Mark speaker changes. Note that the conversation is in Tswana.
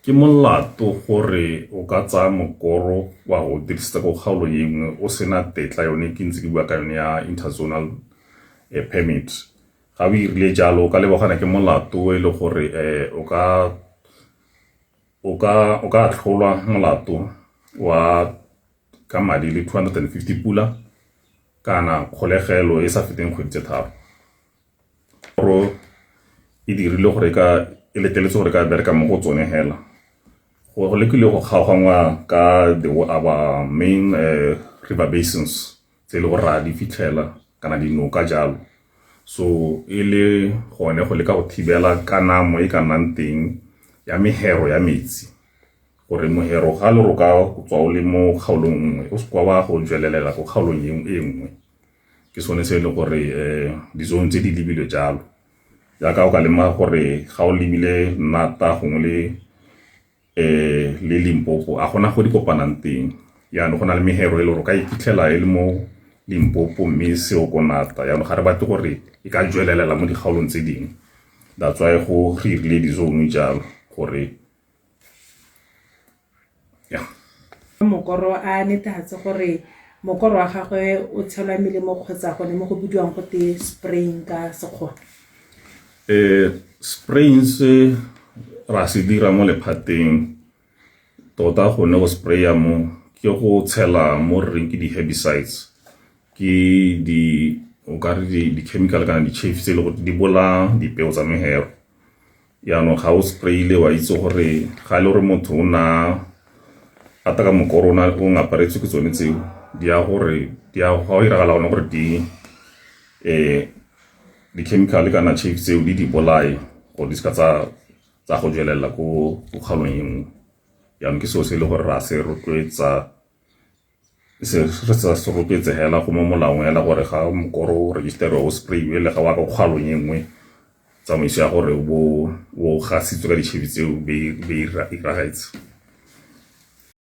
Speaker 1: Ke molato gore o ka tsaya mokoro wa go dirisetsa ko kgaolong e nngwe o sena tetla yone ke ntse ke bua ka yone ya interzonal permit. Ga o irile jalo o ka lebagana ke molato e le gore o ka atlholwa molato wa ka madi le 250 pula kana kgolegelo e sa feteng kgwedi tse 3. Ro e dirile gore ka e letleletswe gore ka bereka mo go tsone hela. Go lekile go kgaoganngwa ka the our main river basins tse e le gore ra di fitlhela kana dinoka jalo. So e le gone go leka go thibela kanamo e ka nnang teng ya mehero ya metsi, gore mohero ga le roka tswa o le mo kgaolong nngwe o se kwa wa go jwelelela ko kgaolong e nngwe. Ke sone se e leng gore di-zone tse di lebilwe jalo. Jaaka o ka lemoga gore ga o lebile Nata gongwe le Limpopo a gona go di kopanang teng, jaanong go na le mehero e le gore o ka e fitlhela e le mo Limpopo mme seo ko Nata, jaanong ga re batle gore e ka jwelelela mo dikgaolong tse dingwe. That's why go re irile di-zone jalo gore yeah.
Speaker 2: Mokoro a netefatse gore mokoro wa gagwe o tshelwa melemo kgotsa gone mo go bidiwang go te spraying ka Sekgowa.
Speaker 1: Spraying se ra se dira mo lephateng tota, gone go sprayer mo ke go tshela mo re reng ke di-herbicides, ke di o ka re di-chemical kana di-chaff tse e le gore di bolaya dipeo tsa mehero. Jaanong ga o sprayile wa itse gore ga e le gore motho o na ata ka mokoro o ngaparetswe ke tsone tseo, di ya gore di ya ga o iragala gone gore di di-chemical kana chaff tseo di di bolaye gore di seka tsa go jwelela ko kgaolong e nngwe. Jaanong ke seo se e le gore ra se rotloetsa, se re sa se rotloetse hela go mo molaong hela gore ga mokoro o registerwa o sprayiwe le ga wa ka kgaolong e nngwe, tsamaiso ya gore o bo o gasitswe ka ditšhebi tseo be iragetse.